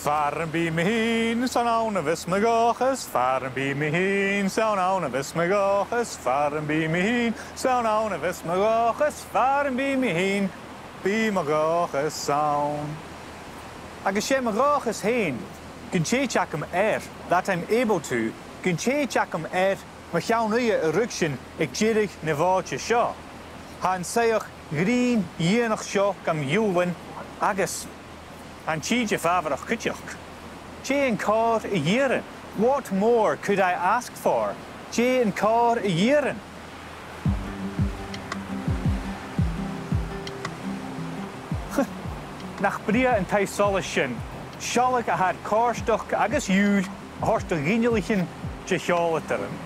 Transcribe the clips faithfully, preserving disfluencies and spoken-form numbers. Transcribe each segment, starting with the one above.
Far am bi mi fhìn, 's ann ann a bhios mo dhòchas, far am bi mi fhìn, 's ann ann a bhios mo dhòchas, far am bi mi fhìn, 's ann ann a bhios mo dhòchas, far am bi mi fhìn, bidh mo dhòchas ann. Agus 's e mo dhòchas fhèin, gun tèid agam air, that I'm able to, gun tèid agam air, mo cheann-uidhe a ruigsinn aig deireadh na bòidse seo. Tha an soitheach ghrinn dhìonach seo gam ghiùlan agus tha an tìde fàbharach cuideachd. Dè an còrr a dh'iarrainn? What more could I ask for? Dè an còrr a dh'iarrainn? Nach brèagha an taigh-solais sin, sealladh a tha air comhartachd agus iùil a thoirt do ghinealaichean de sheòladairean.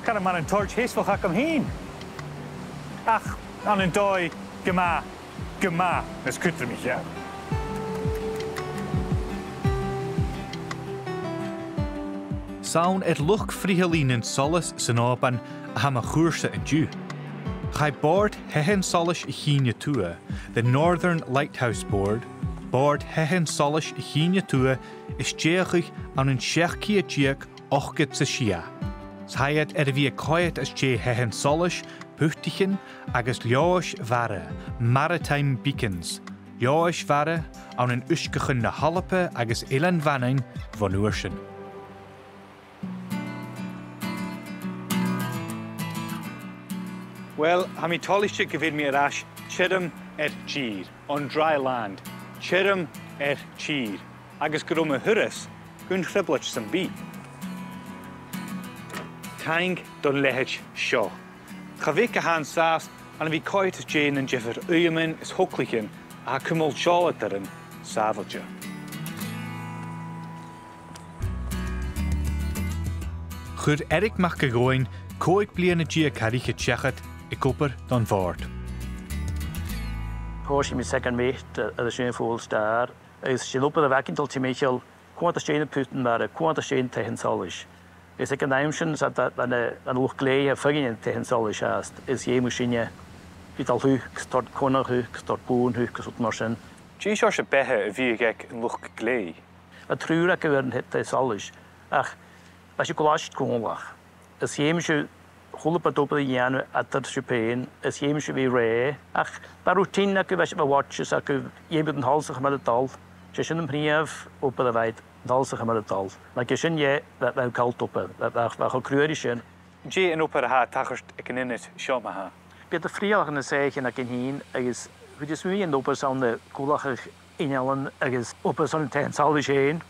Cha robh mar an toirt sheasmhach agam fhìn. Ach, ann an dòigh, gu math, gu math nas cudromaiche. 'S ann air luchd-frithealaidh nan solas san Òban a tha mo chùrsa an-diugh. Chaidh Bòrd Thaighean Solais a' Chinn a Tuath, the Northern Lighthouse Board, Bòrd Thaighean Solais a' Chinn a Tuath, a stèidheachadh ann an seachd ceud deug ochdad 's a sia. 'S tha iad air a bhith a' coimhead às dèidh thaighean solais, putaichean agus leòdhais-mhara, maritime beacons, leòdhais-mhara ann an uisgeachan na h-Alba agus Eilean Mhanainn bhon uair sin. Uill, tha mi toilichte gu bheil mi air ais tioram air tìr, on dry land, tioram air tìr, agus gun robh mo thuras gun trioblaid sam bith. Taing don leithid seo. Cha bhiodh gu h-àraidh sàs ann a bhith coimhead às dèidh nan diofar uidheaman is thogalaichean a tha cumail seòladairean sàbhailte. Chuir Eric Mac a' Ghobhainn còig bliadhna deug thar fhichead seachad ag obair don bhòrd. Thòisich mi aig an Met, eh, air a sin fo Pholastar, agus 's e an obair a bh' againn timcheall, coimhead às dèidh nam putain-mhara, coimhead às dèidh nan taighean solais. Is aig an àm sin, 's ann, ann, ann an luchd-glèidhidh a bha feadhainn nan taighean solais fhathast, is dh'fheumadh sinne a bhith a' dol thuca, 's toirt connadh thuca, 's toirt bùrn thuca, 's rud mar sin. Dè seòrsa beatha a bhiodh aig an luchd-glèidhidh? Bha triùir agaibh air an t-, taigh solais, ach bha sibh gu làidir còmhla. Is dh'fheumadh sibh a h-uile bit obair a dhèanamh eadar sibh fhèin, is dh'fheumadh sibh a bhith rèidh, ach bha routine agaibh, bha, bha watches agaibh, dh'fheumadh an t-solas a chur mar a dh'fhalbh. 'S e sin am prìomh obair a bh' agad, an t-solas a chur mar a dh'fhalbh. Nach e sin, yeah, bha, bha call-obair, bha, bha, bha cho cruaidh ri sin. Dè an obair a tha a' tachairt aig an ionad seo ma-thà? Bidh iad a' frithealadh nan soithichean againn fhìn, agus bidh sinn a' dèanamh obair son na cùlachaidh innealan agus obair son an taigh-solais fhèin,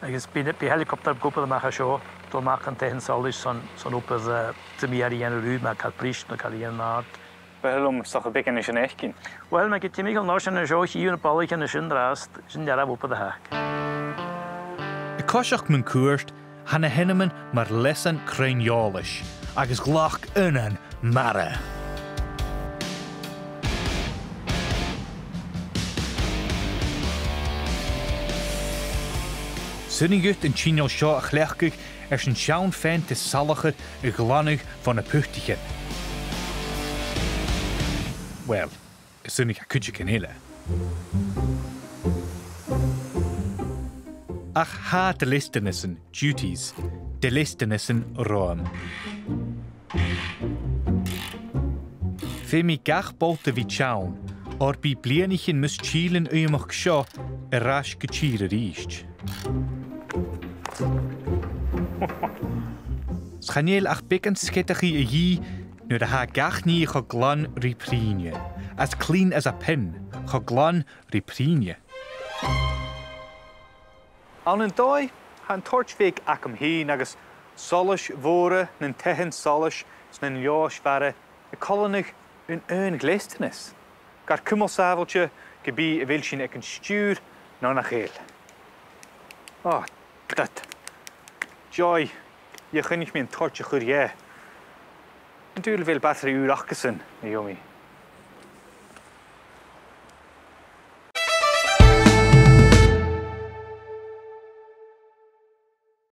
agus bidh, bidh helicopter ag obair a-mach à seo, dol a-mach chun taigh-solais son, son obair, eh, sam bith a dhèanamh riutha, ma tha càil briste no càil a dhèanamh an-àird. B' fheàrr leam 's dòcha beagan nas fhaisge. Uill, ma tha timcheall an uair sin an seo, chì thu na balaich an sin an-dràsta, sin dearbh obair a th' aca. A' coiseachd mun cuairt, tha na h-ainmean mar leasan cruinn-eòlais agus Loch Uinnean Mara. 'S urrainn dhut an t-inneal seo a chleachdadh airson seann pheant is salchar a ghlanadh bho na putaichean. Uill, is urrainn dha cuideigin eile. Ach tha dleastanasan, duties, dleastanasan romham. Feumaidh gach bolt a bhith teann, oir bidh bliadhnaichean mus till an uidheam seo air ais gu tìr a-rithist. 'S chan eil ach beagan sgeadachaidh a dhìth nuair a tha gach nì cho glan ri prìne, as clean as a pin, cho glan ri prìne. Ann an dòigh, tha an toirt bheag agam fhìn agus solais mhòra nan taighean solais 's nan leòdhais-mhara a' coileanadh an aon dhleastanas. Gar cumail sàbhailte ge bith a bheil sinn aig an stiùir no nach eil. Ò, dad. Joy, dh'fheuch mi an toirt a chur dheth. An dùil a bheil battery ùr acasan, Naomi?